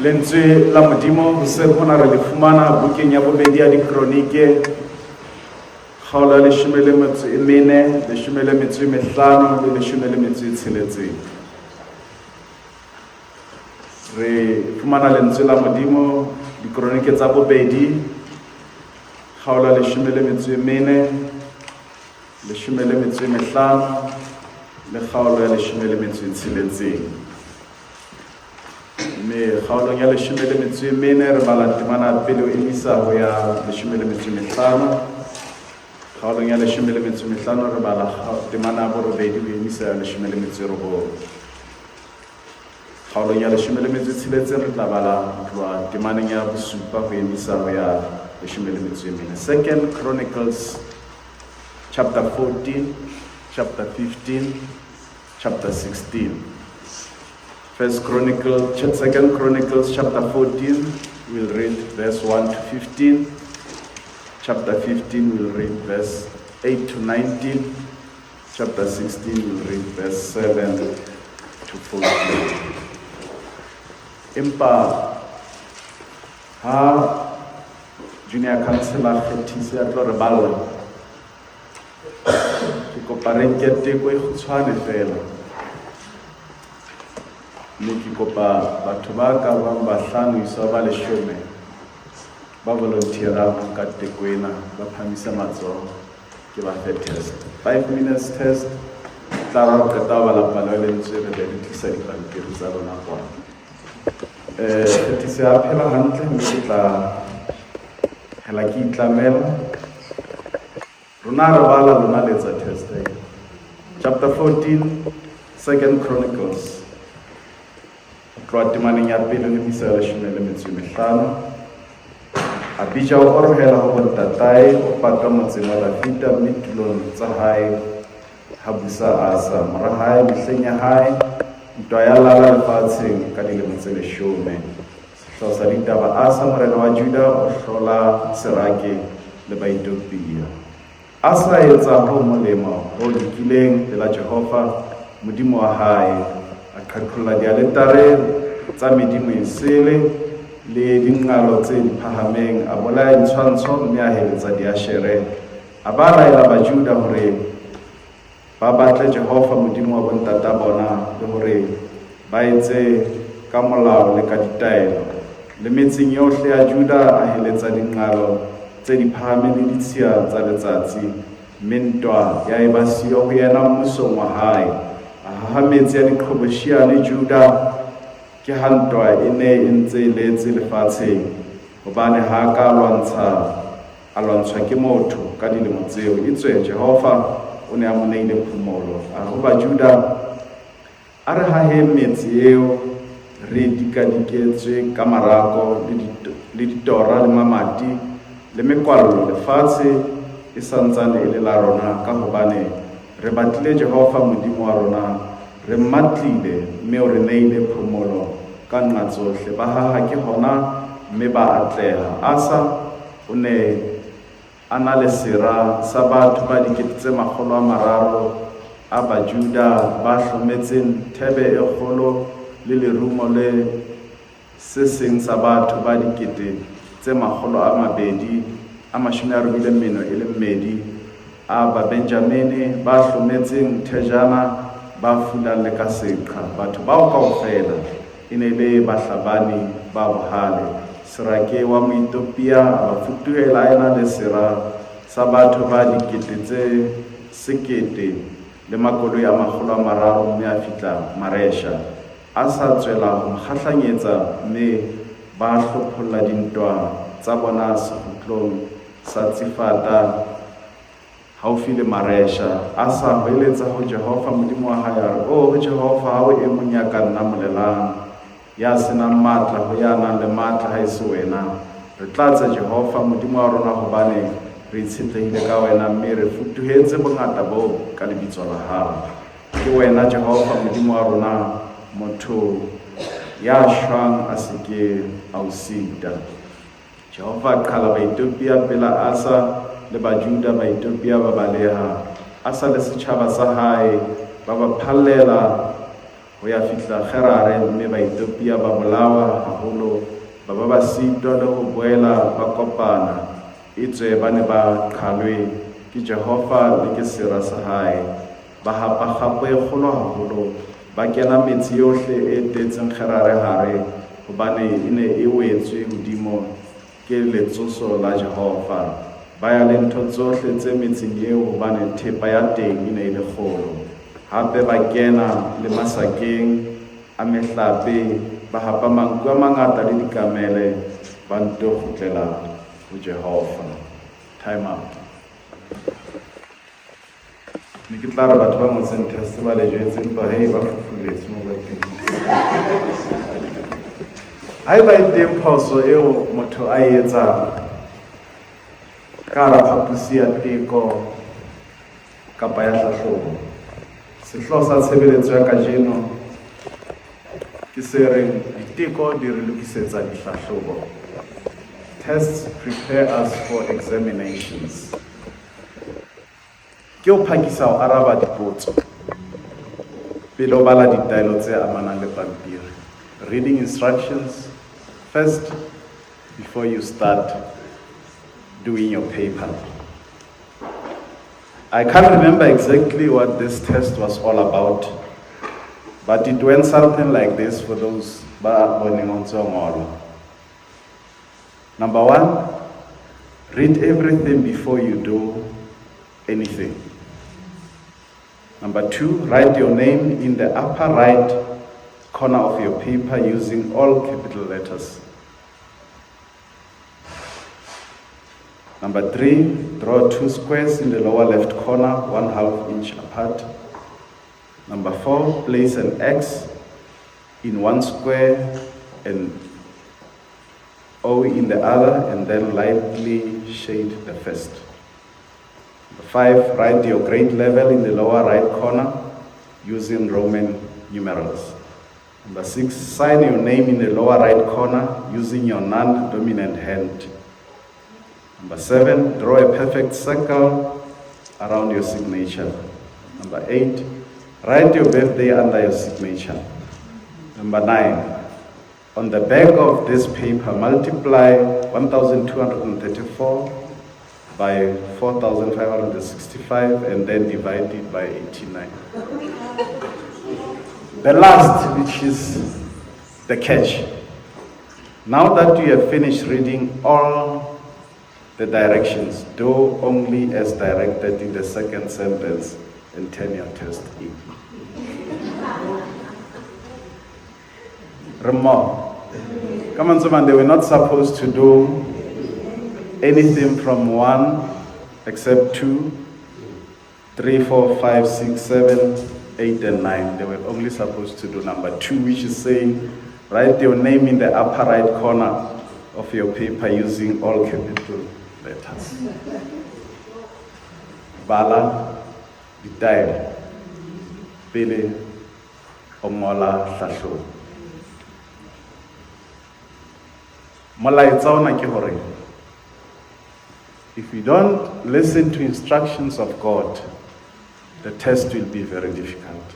Lentswe la Modimo hoseng hona re le fumana bukeng ya bobedi ya Dikronike, kgaolo ya leshome le metso e mene, leshome le metso e mehlano le leshome le metso e tsheletseng. Re fumana lentswe la Modimo Dikronike tsa bobedi, kgaolo ya leshome le metso e mene, leshome le metso e mehlano le kgaolo ya leshome le metso e tsheletseng. Mme kgaolong ya leshome le metso e mene re bala temana pele o emisa ho ya leshome le metso e mehlano. Kgaolong ya leshome le metso e mehlano re bala temana ya borobedi ho emisa ya leshome le metso e robong. Kgaolong ya leshome le metso e tsheletseng re tla bala ho tloha temaneng ya bosupa ho emisa ho ya leshome le metso e mene. Second Chronicles chapter 14, chapter 15, chapter 16. First Chronicle, Second Chronicles chapter 14, we'll read verse 1 to 15. Chapter 15, we'll read verse 8 to 19. Chapter 16, we'll read verse 7 to 14. Empa ha junior councillor Kgethise a tlo re balla, ke kopa re nke teko e kgutshwane fela. Mme ke kopa batho ba ka bang bahlano isa ba leshome ba volunteerang ho nka teko ena, ba phahamise matsoho ke ba fe test. 5 minutes test. Tla ra qeta ho bala palo ya lentswe, re be re tlisa dipampiri tsa lona kwana. Kgethise a phela hantle, mme ke tla hela ke itlamela. Rona re bala, lona le etsa test. Chapter 14, Second Chronicles. Ho tloha temaneng ya pele ho emisa ya leshome le metso e mehlano. Abija o orohela ho bontatae, o patwa motseng wa Dafida, mme tulong tsa hae ha busa Asa mora hae. Mehleng ya hae ntwa ya lala lefatsheng ka dilemo tse leshome. Sehlooho sa ditaba: Asa morena wa Juda o hlola Serake le Baethiopia. Asa a etsa ho molemo, ho lokileng pela Jehova Modimo wa hae. A qhaqholla dialetare tsa medimo esele le dinqalo tse diphahameng, a bolaya ditshwantsho mme a heletsa diashere. A ba laela Bajuda hore ba batle Jehova Modimo wa bontata bona le hore ba etse ka molao le ka ditaelo. Le metseng yohle ya Juda a heletsa dinqalo tse diphahameng le ditshiya tsa letsatsi, mme ntwa ya eba siyo ho yena mmusong wa hae. A haha metse ya diqhobosheane Juda, ke ha ntwa e ne e ntse e letse lefatsheng, hobane ha a ka a lwantshwa ke motho ka dilemo tseo. Etswe Jehova o ne a mo neile phomolo. A re ho Bajuda, a re haheng metse eo re dikadiketswe ka marako le ditora le mamati le mekwallo. Lefatshe e sa ntsane e le la rona, ka hobane re batlile Jehova Modimo wa rona, re mmatlile, mme o re neile phomolo ka nqa tsohle. Ba haha ke hona, mme ba atleha. Asa o ne a na le sera sa batho ba dikete tse makgolo a mararo a Bajuda ba hlometseng thebe e kgolo le lerumo, le se seng sa batho ba dikete tse makgolo a mabedi a mashome a robileng meno e le mmedi a Babenjamine ba hlometseng thejana, ba fulang le ka seqha. Batho bao kaofela e ne le bahlabani ba bohale. Serake wa Moethiopia a ba futuhela a ena le sera sa batho ba dikete tse sekete le makoloi a makgolo a mararo, mme a fihla Maresha. A sa tswela ho mo kgahlanyetsa, mme ba hlopholla dintwa tsa bona sekgutlong sa Tsifata haufi le Maresha. A sa hweletsa ho Jehova Modimo wa hae, a re, Oho Jehova, ha ho e mong ya ka nnamolelang, ya se nang matla ho ya nang le matla haese wena. Re tlatse, Jehova Modimo wa rona, hobane re itshetlehile ka wena, mme re futuhetse bongata boo ka lebitso la hao. Ke wena Jehova Modimo wa rona, motho ya shwang a se ke a o sita. Jehova a qhala Baethiopia pela Asa le Bajuda, Baethiopia ba baleha. Asa le setjhaba sa hae ba ba phallela ho ya fihla Gerare, mme Baethiopia ba bolawa haholo, ba ba ba sitwa le ho boela ba kopana, etswe ba ne ba qhalwe ke Jehova le ke sera sa hae. Ba hapa kgapo e kgolo haholo, ba kena metse yohle e teetseng Gerare hare, hobane e ne e wetswe hodimo ke letsoso la Jehova. Ba ya le ntho tsohle tse metseng eo, hobane thepa ya teng e ne e le kgolo. Hape ba kena le masakeng a mehlape, ba hapa manku a mangata le dikamele, ba nto kgutlela ho Jehova. Time out. Ne ke tla re batho ba ngotseng test ba le jwetse, empa hei, ba fufuletswe mo ba teng. Haeba e teng phoso eo motho a e etsang ka hara phaposi ya teko kapa ya hlahlobo, sehlooho sa tshebeletso ya kajeno ke se reng diteko di re lokisetsa dihlahlobo. Tests prepare us for examinations. Ke o phakisa ho araba dipotso pele o bala ditaelo tse amanang le pampiri. Reading instructions first before you start doing your paper. I can't remember exactly what this test was all about, but it went something like this for those ba boneng ho ntse ho ngolwa. Number one, read everything before you do anything. Number two, write your name in the upper right corner of your paper using all capital letters. Number three, draw two squares in the lower left corner, 1/2 inch apart. Number four, place an X in one square and O in the other, and then lightly shade the first. Number five, write your grade level in the lower right corner using Roman numerals. Number six, sign your name in the lower right corner using your non-dominant hand. Number seven, draw a perfect circle around your signature. Number eight, write your birthday under your signature. Number nine, on the back of this paper, multiply 1,234 by 4,565 and then divide it by 89. The last, which is the catch. Now that you have finished reading all the directions, do only as directed in the second sentence and turn your test in. Re mmoho. Ka mantswe a mang, they were not supposed to do anything from 1 except 2, 3, 4, 5, 6, 7, 8, and 9. They were only supposed to do number 2, which is saying, write your name in the upper right corner of your paper using all capital letters. Bala ditaelo pele o ngola hlahlobo. Molaetsa ona ke hore if you don't listen to instructions of God, the test will be very difficult.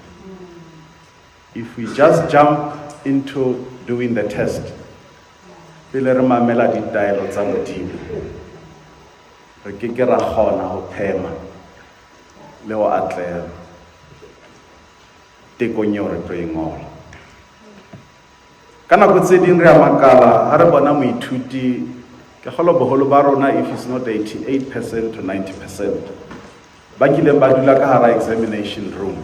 If we just jump into doing the test, pele re mamela ditaelo tsa Modimo, re ke ke ra kgona ho phema le ho atleha tekong eo re tlo e ngola. Ka nako tse ding re a makala ha re bona moithuti, ke kgolwa boholo ba rona, if it's not 88% to 90%, ba kileng ba dula ka hara examination room.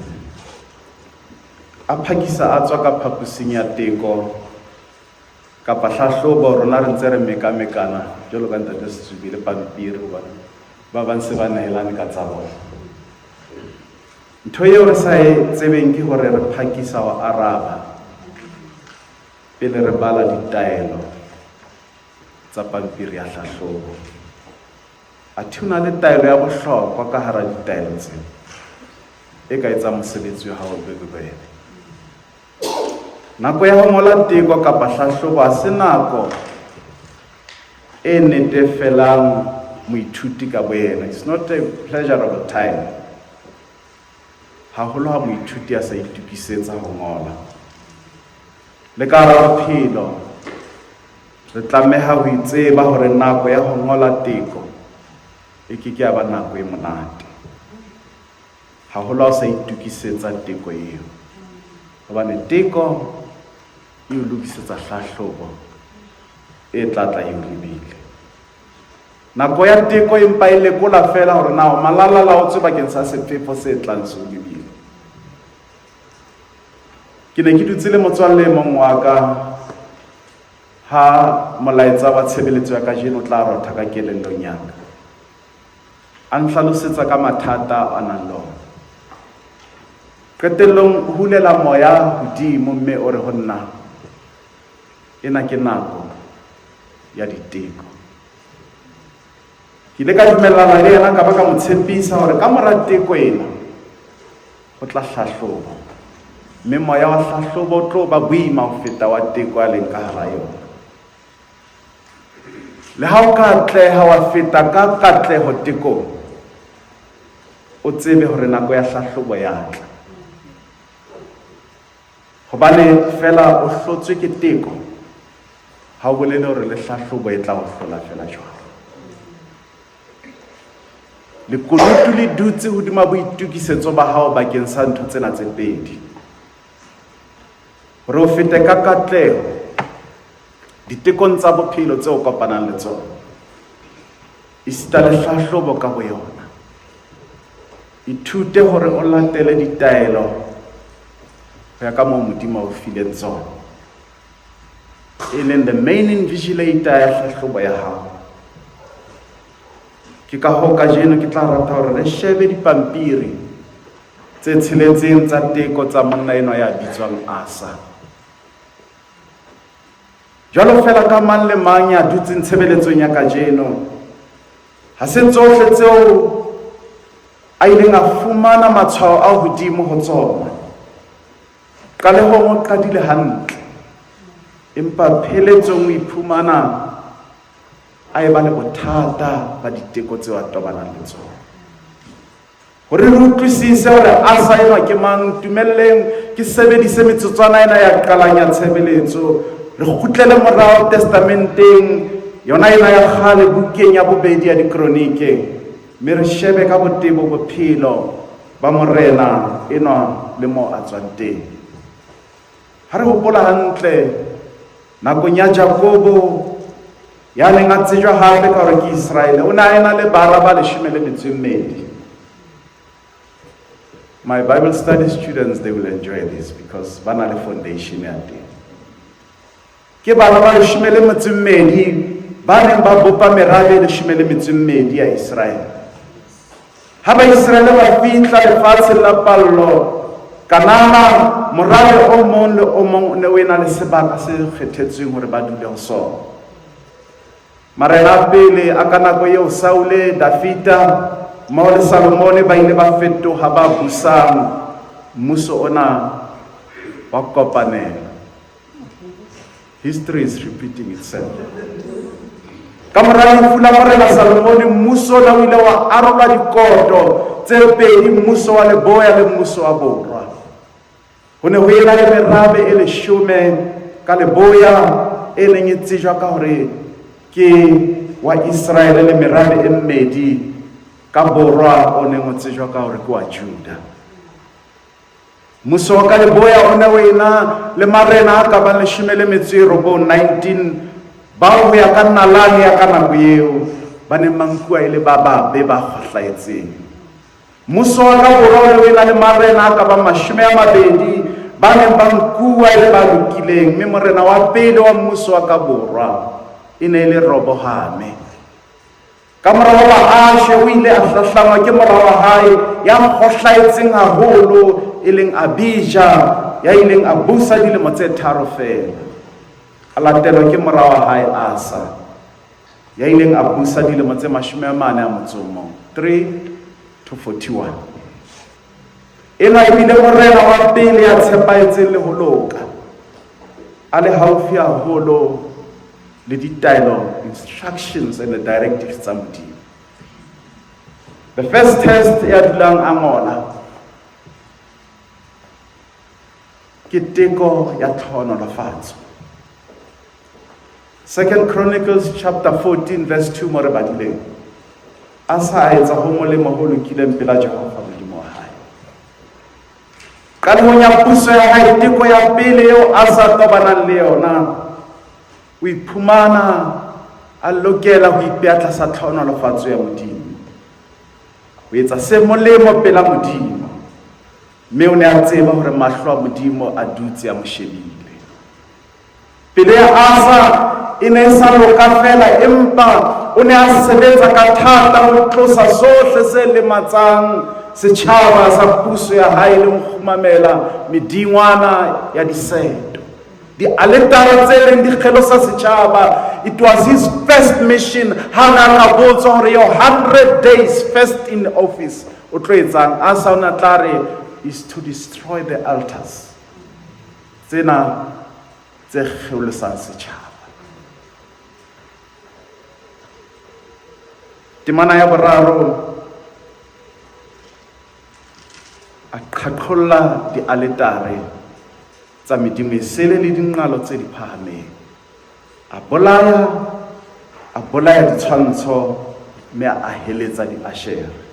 A phakisa a tswa ka phaposing ya teko kapa hlahlobo, rona re ntse re mekamekana jwalo ka ntate Setsubi le pampiri, hobane ba bang se ba nehelane ka tsa bona. Ntho eo re sa e tsebeng ke hore re phakisa ho araba pele re bala ditaelo tsa pampiri ya hlahlobo. Athe ho na le taelo ya bohlokwa ka hara ditaelo tseo e ka etsang mosebetsi wa hao o be bobebe. Nako ya ho ngola teko kapa hlahlobo ha se nako e netefelang moithuti ka boyena. It's not a pleasurable time. Haholo ha moithuti a sa itokisetsa ho ngola. Le ka hara bophelo re tlameha ho itseba hore nako ya ho ngola teko e ke ke ya ba nako e monate. Haholo ha o sa itokisetsa teko eo. Hobane teko e o lokisetsa hlahlobo e tla tla e o lebile. Nako ya teko empa e lekola feela hore na o malalalaotswe bakeng sa sefefo se tlang se o lebile. Ke ne ke dutse le motswalle e mong wa ka ha molaetsa wa tshebeletso ya kajeno o tla rotha ka kelellong ya ka. A nhlalosetsa ka mathata a nang le ona. Qetellong o hulela moya hodimo mme o re ho nna, ena ke nako ya diteko. Ke ile ka dumellana le yena ka ba ka mo tshepisa hore ka mora teko ena ho tla hlahlobo, mme moya wa hlahlobo o tlo ba boima ho feta wa teko a leng ka hara yona. Le ha o ka atleha wa feta ka katleho tekong, o tsebe hore nako ya hlahlobo ya tla. Hobane feela o hlotswe ke teko, ha o bolele hore le hlahlobo e tla o hlola feela jwalo. Lekunutu le dutse hodima boitokisetso ba hao bakeng sa ntho tsena tse pedi. Hore o fete ka katleho ditekong tsa bophelo tseo o kopanang le tsona, esita le hlahlobo ka boyona. Ithute hore o latele ditaelo ho ya ka moo Modimo a o fileng tsona, e leng the main invigilator ya hlahlobo ya hao. Ke ka hoo kajeno ke tla rata hore re shebe dipampiri tse tsheletseng tsa teko tsa monna enwa ya bitswang Asa. Jwalo feela ka mang le mang ya dutseng tshebeletsong ya kajeno, ha se tsohle tseo a ileng a fumana matshwao a hodimo ho tsona. Qalehong o qadile hantle, empa pheletsong o iphumana a eba le bothata ba diteko tseo a tobanang le tsona. Hore re utlwisise hore Asa enwa ke mang, ntumelleng ke sebedise metsotswana ena ya qalang ya tshebeletso, re kgutlele morao testamenteng yona ena ya kgale bukeng ya bobedi ya Dikronike, mme re shebe ka botebo bophelo ba morena enwa le moo a tswang teng. Ha re hopola hantle, nakong ya Jakobo, ya neng a tsejwa hape ka hore ke Iseraele, o ne a ena le bara ba leshome le metso e mmedi. My Bible study students, they will enjoy this because ba na le foundation ya teng. Ke bara ba leshome le metso e mmedi ba neng ba bopa merabe e leshome le metso e mmedi ya Iseraele. Ha Baiseraele ba fihla lefatsheng la pallo, Kanana, morabe o mong le o mong o ne o ena le sebaka se kgethetsweng hore ba dule ho sona. Marena a pele a ka nako eo, Saule, Dafida, mmoho le Salomone, ba ile ba fetoha ba busang mmuso ona wa kopanelo. History is repeating itself. Ka mora lefu la Morena Salomone, mmuso ona o ile wa arolwa dikoto tse pedi, mmuso wa leboya le mmuso wa borwa. Ho ne ho ena le merabe e leshome ka leboya e neng e tsejwa ka hore ke wa Iseraele le merabe e mmedi ka borwa o neng o tsejwa ka hore ke wa Juda. Mmuso wa ka leboya o ne o ena le marena a ka bang leshome le metso e robong, 19, bao ho ya ka nalane ya ka nako eo ba neng ba nkuwa e le ba babe ba kgohlahetseng. Mmuso wa ka borwa o ne o ena le marena a ka bang 20 ba neng ba nkuwa e le ba lokileng, mme morena wa pele wa mmuso wa ka borwa e ne e le Robohame. Ka mora hoba a shwe, o ile a hlahlangwa ke mora wa hae ya kgohlahetseng haholo, e leng Abija, ya ileng a busa dilemo tse tharo feela. A latelwa ke mora wa hae Asa, ya ileng a busa dilemo tse 41, 3 to 41. Enwa e bile morena wa pele ya tshepahetseng le ho loka, a le haufi haholo le ditaelo, instructions and the directives tsa Modimo. The first test ya dulang a ngola. Ke teko ya tlhohonolofatso. Second Chronicles chapter 14 verse 2 mo re badileng. Asa a etsa ho molemo ho lokileng pela Jehova Modimo wa hae. Qalehong ya puso ya hae, teko ya pele eo a sa tobanang le yona, o iphumana a lokela ho ipea tlasa tlhohonolofatso ya Modimo, ho etsa se molemo pela Modimo. Mme o ne a tseba hore mahlo a Modimo a dutse a mo shebile. Pelo ya Asa e ne e sa loka feela, empa o ne a sebetsa ka thata ho tlosa sohle se lematsang setjhaba sa puso ya hae le ho kgumamela medingwana ya diseto. Dialetare tse leng di kgelosa setjhaba. It was his first mission ha na ka botswa hore your 100 days first in office o tlo etsang. Asa o ne a tla re is to destroy the altars. Tsena tse kgeolosang setjhaba. Temana ya boraro, a qhaqholla dialetare tsa medimo esele le dinqalo tse di phahameng, a bolaya a bolaya ditshwantsho mme a heletsa diashere.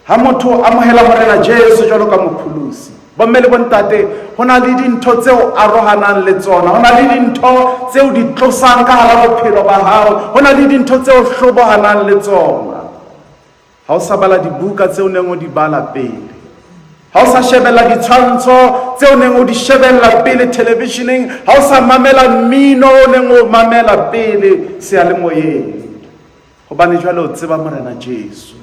Ha motho amohela Morena Jesu jwalo ka mopholosi, bomme le bontate, ho na le dintho tseo arohanang le tsona, ho na le dintho tseo di tlosang ka hara bophelo ba hao, ho na le dintho tseo hlobohanang le tsona. Ha o sa bala dibuka tseo neng o di bala pele, ha o sa shebella ditshwantsho tseo neng o di shebella pele televisheneng, ha o sa mamela mmino o neng o mamela pele seyalemoyeng, hobane jwale o tseba Morena Jesu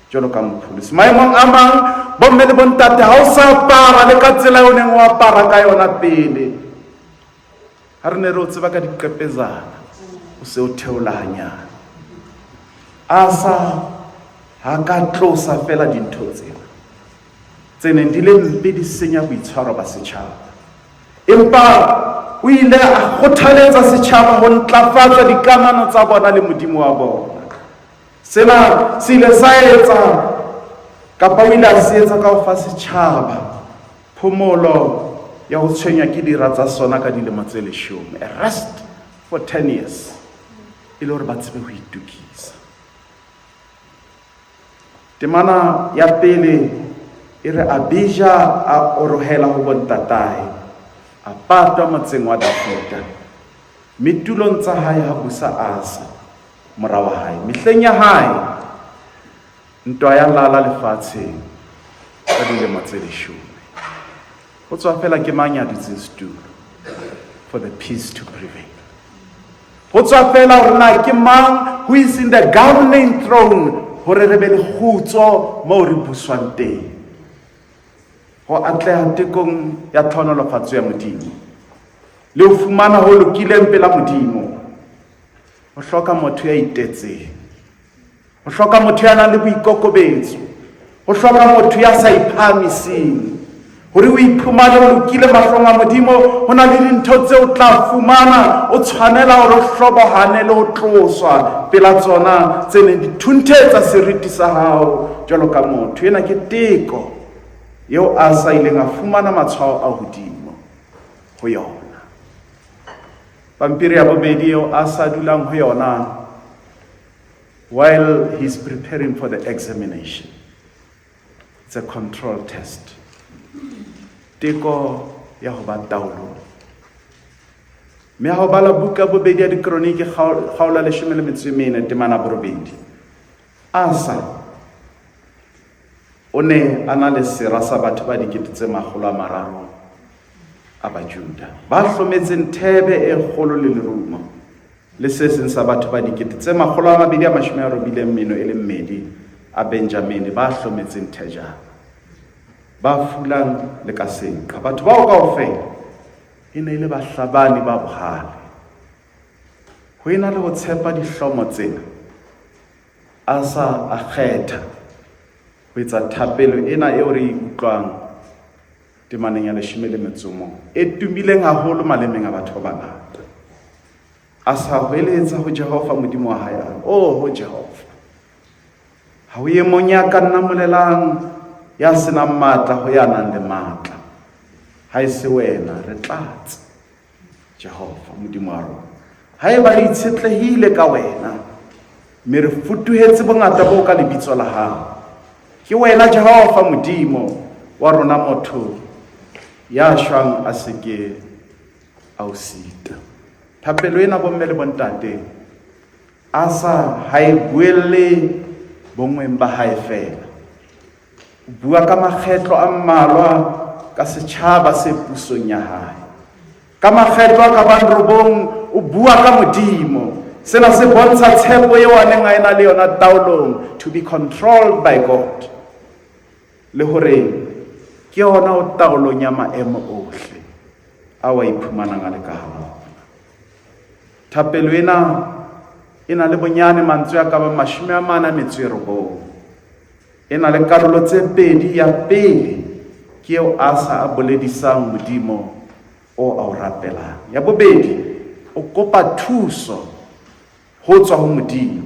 jwalo ka mopholosi. Maemong a mang, bomme le bontate, ha o sa apara le ka tsela eo neng o apara ka yona pele, ha re ne re o tseba ka diqepezana, o se o theola hanyane. Asa ha ka tlosa fela dintho tsena tse neng di le mpe di senya boitshwaro ba setjhaba, empa o ile a kgothaletsa setjhaba ho ntlafatsa dikamano tsa bona le Modimo wa bona. Sena se ile sa etsa kapa o ile a se etsa ka ho fa setjhaba phomolo ya ho tshwenywa ke dira tsa sona ka dilemo tse leshome, a rest for 10 years, e le hore ba tsebe ho itokisa. Temana ya pele e re Abija a orohela ho bontatae, a patwa motseng wa Dafida, mme tulong tsa hae ha busa Asa mora wa hae. Mehleng ya hae ntwa ya lala lefatsheng ka dilemo tse leshome. Ho tswa fela ke mang ya dutseng setulo for the peace to prevail. Ho tswa fela hore na ke mang who is in the governing throne hore re be le kgutso moo re buswang teng. Ho atleha tekong ya tlhohonolofatso ya Modimo le ho fumana ho lokileng pela Modimo ho hloka motho ya itetseng, ho hloka motho ya nang le boikokobetso, ho hloka motho ya sa iphahamiseng. Hore o iphumane o lokile mahlong a Modimo, ho na le dintho tse o tla fumana o tshwanela hore o hlobohane le ho tloswa pela tsona tse neng di thunthetsa seriti sa hao jwalo ka motho. Ena ke teko eo a sa ileng a fumana matshwao a hodimo ho yona. Pampiri ya bobedi eo a sa dulang ho yona while he's preparing for the examination. It's a control test. Teko ya ho ba taolong. Mme ha o bala buka bobedi ya dikronike kgaolo ya leshome le metso e mene temana borobedi, Asa o ne a na le sera sa batho ba dikete tse makgolo a mararo a Bajuda ba hlometseng thebe e kgolo le lerumo, le se seng sa batho ba dikete tse makgolo a mabedi a mashome a robileng meno e le mmedi a Benjamine ba hlometseng thejana, ba fulang le ka senqa. Batho bao kaofela e ne e le bahlabani ba bohale. Ho ena le ho tshepa dihlomo tsena, Asa a kgetha ho etsa thapelo ena eo re e utlwang temaneng ya leshome le metso mong, e tumileng haholo malemeng a batho ba bangata. A sa hweletsa ho Jehova Modimo wa hae, a re, Oho Jehova, ha ho e mong ya ka nnamolelang ya senang matla ho ya nang le matla. Ha e se wena, re tlatse, Jehova Modimo wa rona. Haeba re itshetlehile ka wena, mme re futuhetse bongata bo ka lebitso la hao, ke wena Jehova Modimo wa rona, motho ya shwang a se ke a o sita. Thapelo ena, bomme le bontate, Asa ha e buelle bonngweng ba hae feela. O bua ka makgetlo a mmalwa ka setjhaba se pusong ya hae. Ka makgetlo a ka bang robong o bua ka Modimo. Sena se bontsha tshepo eo a neng a ena le yona taolong, to be controlled by God, le hore ke yona o taolong ya maemo ohle ao a iphumanang a le ka hara ona. Thapelo ena e na le bonyane mantswe a ka bang 49. E na le karolo tse pedi. Ya pele ke eo Asa a boledisang Modimo o a o rapelang. Ya bobedi, o kopa thuso ho tswa ho Modimo.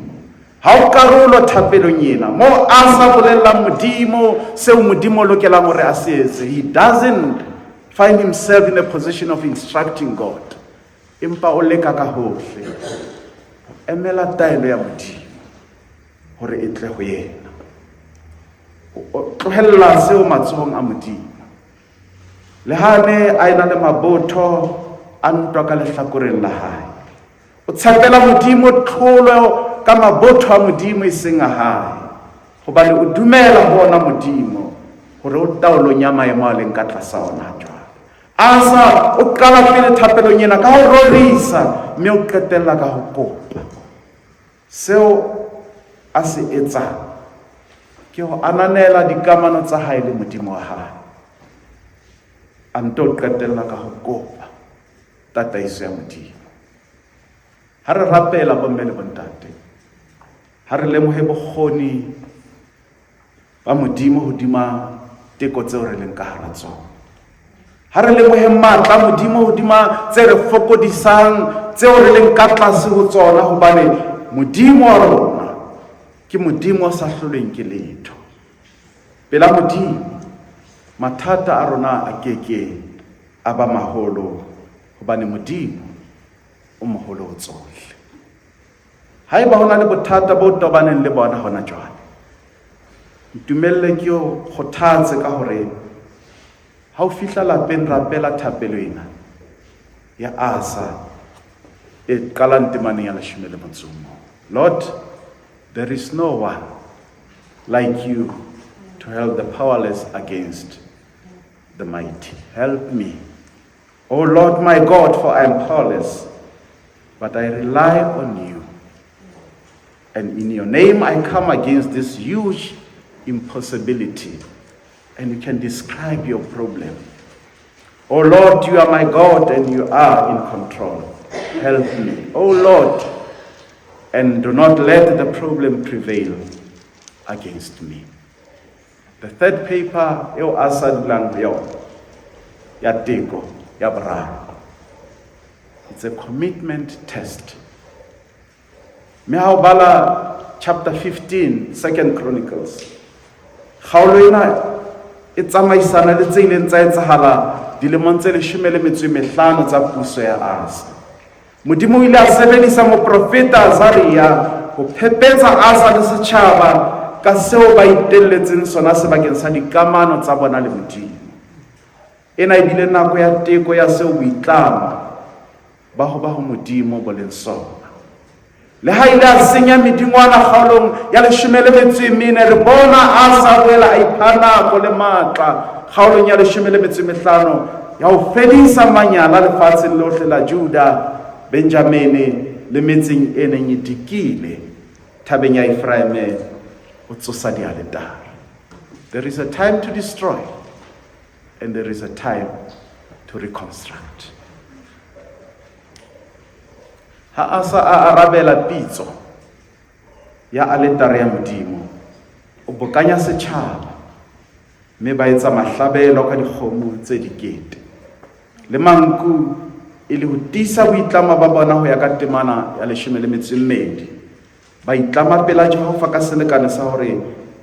Ha o karolo thapelong ena moo Asa bolellang Modimo seo Modimo o lokelang hore a se etse. He doesn't find himself in a position of instructing God. Empa o leka ka hohle ho emela taelo ya Modimo hore e tle ho yena. O tlohella seo matsohong a Modimo. Le ha ne a ena le mabotho a ntwa ka lehlakoreng la hae, o tshepela Modimo tlholo ka mabotho a Modimo e seng a hae, hobane o dumela ho ona Modimo hore o taolong ya maemo a leng ka tlasa ona jwale. Asa o qala pele thapelong ena ka ho rorisa, mme o qetella ka ho kopa. Seo a se etsang ke ho ananela dikamano tsa hae le Modimo wa hae, a nto qetella ka ho kopa tataiso ya Modimo. Ha re rapela, bomme le bontate, ha re lemohe bokgoni ba Modimo hodima teko tseo re leng ka hara tsona. Ha re lemohe matla a Modimo hodima tse re fokodisang, tseo re leng ka tlase ho tsona, hobane Modimo wa rona ke Modimo o sa hlolweng ke letho. Pela Modimo mathata a rona a ke ke a ba maholo, hobane Modimo o moholo ho tsohle. Haeba ho na le bothata bo tobaneng le bona hona jwale, ntumelle ke o kgothatse ka hore ha o fihla lapeng rapela thapelo ena ya Asa e qalang temaneng ya 11. Lord, there is no one like you to help the powerless against the mighty. Help me, O Lord my God, for I am powerless, but I rely on you. And in your name I come against this huge impossibility. And you can describe your problem. O Lord, you are my God and you are in control. Help me, O Lord, and do not let the problem prevail against me. The third paper eo a sa dulang ho yona ya teko ya boraro, it's a commitment test. Mme ha o bala chapter 15, Second Chronicles, kgaolo ena e tsamaisana le tse ileng tsa etsahala dilemong tse 15 tsa puso ya Asa. Modimo o ile a sebedisa moprofeta Azaria ho phepetsa Asa le setjhaba ka seo ba itelletseng sona sebakeng sa dikamano tsa bona le Modimo. Ena e bile nako ya teko ya seo boitlamo ba ho ba ho Modimo bo leng sona. Le ha ile a senya medingwana kgaolong ya 14, re bona a sa boela a ipha nako le matla kgaolong ya 15 ya ho fedisa manyala lefatsheng lohle la Juda, Benjamine le metseng e neng e dikile thabeng ya Efraime, o tsosa dialetare. There is a time to destroy and there is a time to reconstruct. Ha Asa a arabela pitso ya aletare ya Modimo, o bokanya setjhaba mme ba etsa mahlabelo ka dikgomo tse dikete le manku e le ho tiisa boitlamo ba bona ho ya ka temana ya 12. Ba itlama pela Jehova ka selekane sa hore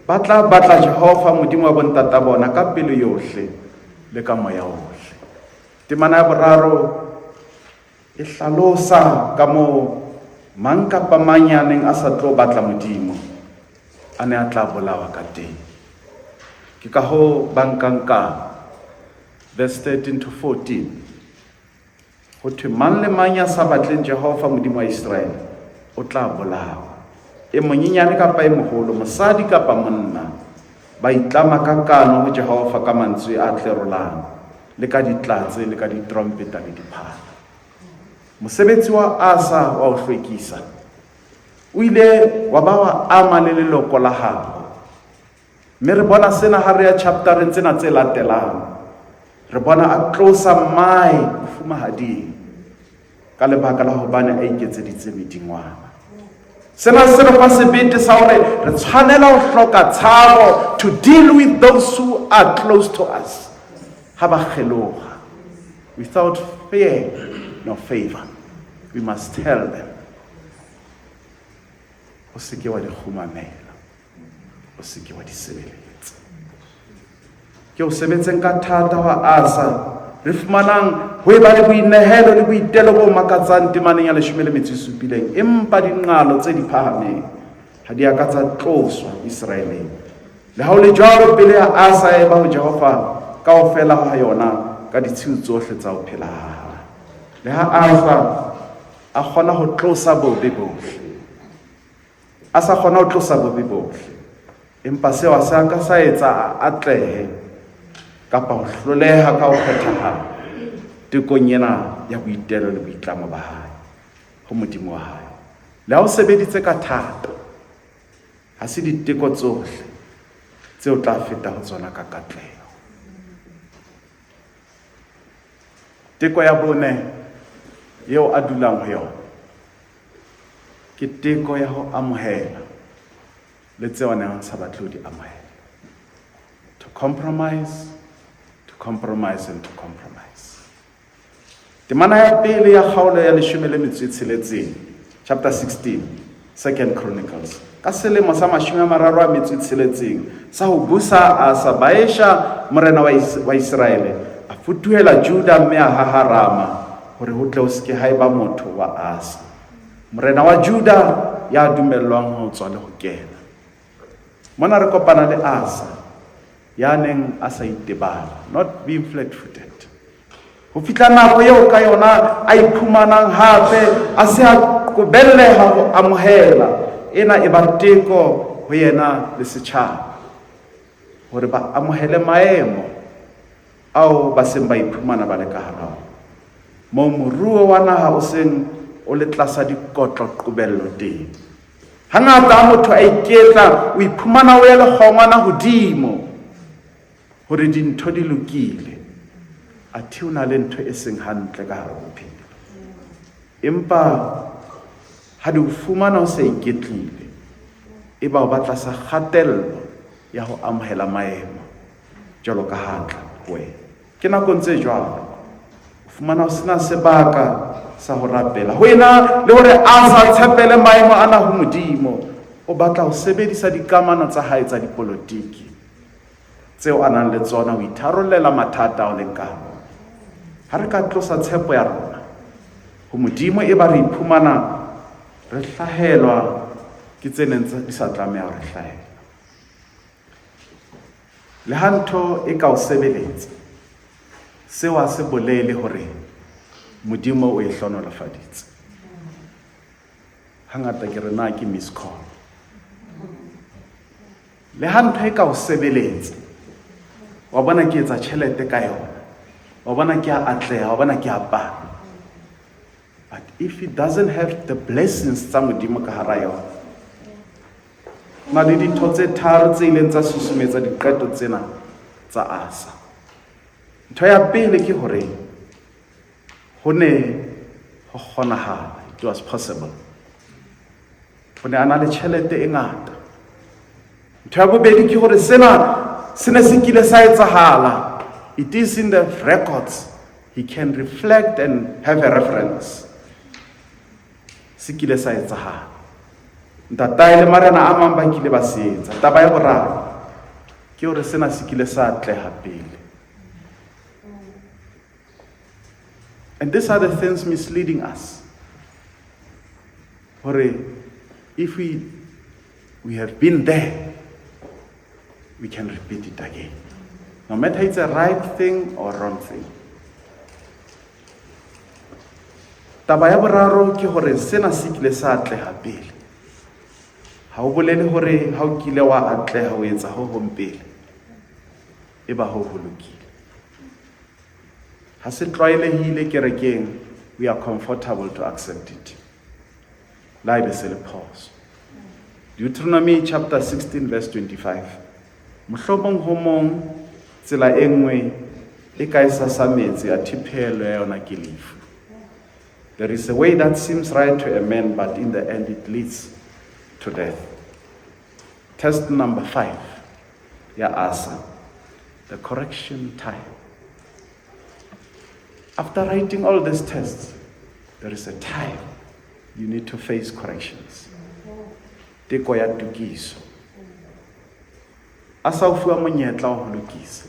ba tla batla Jehova Modimo wa bontata bona ka pelo yohle le ka moya ohle. Temana ya boraro e hlalosa ka moo mang kapa mang ya neng a sa tlo batla Modimo a ne a tla bolawa ka teng. Ke ka hoo ba nkang ka verse 13 to 14 ho thwe mang le mang ya sa batleng Jehova Modimo wa Iseraele o tla bolawa. E monyenyane kapa e moholo, mosadi kapa monna, ba itlama ka kano ho Jehova ka mantswe a tlerolang le ka ditlatse le ka ditrompeta le diphala. Mosebetsi wa Asa wa ho hlwekisa o ile wa ba wa ama le leloko la habo. Mme re bona sena ha re ya chaptereng tsena tse latelang. Re bona a tlosa mmae bofumahading ka lebaka la hobane a iketseditse medingwana. Sena se re fa sebete sa hore re tshwanela ho hloka tshabo to deal with those who are close to us ha ba kgeloha. Without fear nor favor, we must tell them, o se ke wa di kgumamela, o se ke wa di sebeletsa. Ke o sebetseng ka thata wa Asa re fumanang ho eba le boinehelo le boitelo bo makatsang temaneng ya 17, empa dinqalo tse di phahameng ha di a ka tsa tloswa Iseraeleng. Le ha ho le jwalo, pele ya Asa e ba ho Jehova kaofela ha yona ka ditshiu tsohle tsa ho phela ha hae. Le ha Asa a kgona ho tlosa bobe bohle, a sa kgona ho tlosa bobe bohle, empa seo a se a ka sa etsa a atlehe kapa ho hloleha ka ho phethahala tekong ena ya boitelo le boitlamo ba hae ho Modimo wa hae. Le ha o sebeditse ka thata, ha se diteko tsohle tse o tla feta ho tsona ka katleho. Teko ya bone eo a dulang ho yona ke teko ya ho amohela le tseo a neng a sa batle ho di amohela. To compromise, to compromise and to compromise. Temana ya pele ya kgaolo ya 16, chapter 16, Second Chronicles. Ka selemo sa 36 sa ho busa Asa, Baesha morena wa Iseraele a futuhela Juda mme a haha Rama hore ho tle ho se ke ha eba motho wa Asa, morena wa Juda, ya dumellwang ho tswa le ho kena. Mona re kopana le Asa ya neng a sa itebala, not being flat-footed. Ho fihla nako eo ka yona a iphumanang hape a se a qobelleha ho amohela ena e ba teko ho yena le setjhaba hore ba amohele maemo ao ba seng ba iphumana ba le ka hara ona, moo moruo wa naha o seng o le tlasa dikotlo qobello teng. Hangata ha motho a iketla, o iphumana o ya lekgongwana hodimo hore dintho di lokile, athe o na le ntho e seng hantle ka hara bophelo. Empa ha di o fumana o sa iketlile, e ba o ba tlasa kgatello ya ho amohela maemo jwalo ka ha tla ho wena. Ke nakong tse jwalo o fumana o sena sebaka sa ho rapela. Ho ena le hore a sa tshepele maemo ana ho Modimo, o batla ho sebedisa dikamano tsa hae tsa dipolotiki tseo a nang le tsona ho itharollela mathata ao leng ka hara ona. Ha re ka tlosa tshepo ya rona ho Modimo, e ba re iphumana re hlahelwa ke tse neng di sa tlameha ho re hlahela. Le ha ntho e ka o sebeletsa, seo ha se bolele hore Modimo o e hlohonolofaditse. Hangata ke re na ke miss call. Le ha ntho e ka o sebeletsa, wa bona ke etsa tjhelete ka yona, wa bona ke a atleha, wa bona ke a pala. But if it doesn't have the blessings tsa Modimo ka hara yona, na le dintho tse tharo tse ileng tsa susumetsa diqeto tsena tsa Asa. Ntho ya pele ke hore ho ne ho kgonahala, it was possible. O ne a na le tjhelete e ngata. Ntho ya bobedi ke hore sena se ne se kile sa etsahala. It is in the records. He can reflect and have a reference. Se kile sa etsahala. Ntatae le marena a mang ba kile ba se etsa. Taba ya boraro ke hore sena se kile sa atleha pele. And these are the things misleading us. Hore if we have been there, we can repeat it again. No matter it's a right thing or wrong thing. Taba ya boraro ke hore sena se kile sa atleha pele. Ha o bolele hore ha o kile wa atleha ho etsa ho hong pele, e ba ho ho lokile. Ha se tlwaelehile kerekeng, we are comfortable to accept it. Le ha ebe se le phoso. Deuteronomy chapter 16 verse 25. Mohlomong ho mong tsela e nngwe e ka e sasa metsi, athe pheello ya yona ke lefu. There is a way that seems right to a man, but in the end it leads to death. Test number 5 ya Asa, the correction time. After writing all these tests, there is a time you need to face corrections. Teko ya tokiso. Asa o fuwa monyetla wa ho lokisa.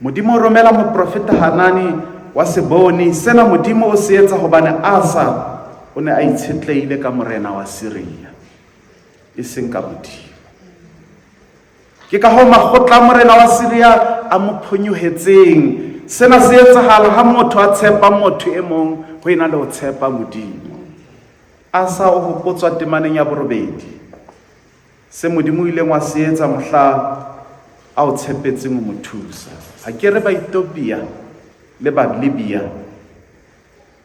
Modimo o romela moprofeta Hanani wa seboni. Sena Modimo o se etsa hobane Asa o ne a itshetlehile ka morena wa Syria, e seng ka Modimo. Ke ka hoo makgotla a morena wa Syria a mo phonyohetseng. Sena se etsahala ha motho a tshepa motho e mong ho ena le ho tshepa Modimo. Asa o hopotswa temaneng ya borobedi se Modimo o ileng wa se etsa mohla a o tshepetseng ho mo thusa. Ha ke re Baethiopia le Balibia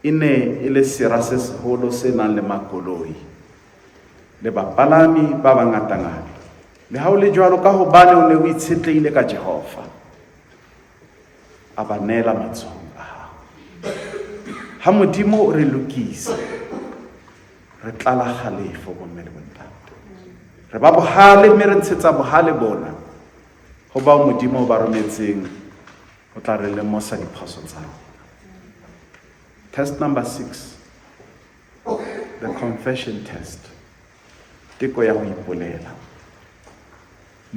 e ne e le sera se seholo se nang le makoloi le bapalami ba bangatangata. Le ha o le jwalo, ka hobane o ne o itshetlehile ka Jehova, a ba neela matsohong a hao. Ha Modimo o re lokisa, re tlala kgalefo, bomme le bontate. Re ba bohale mme re ntshetsa bohale bona ho bao Modimo o ba rometseng ho tla re lemosa diphoso tsa rona. Test number 6, the confession test. Teko ya ho ipolela.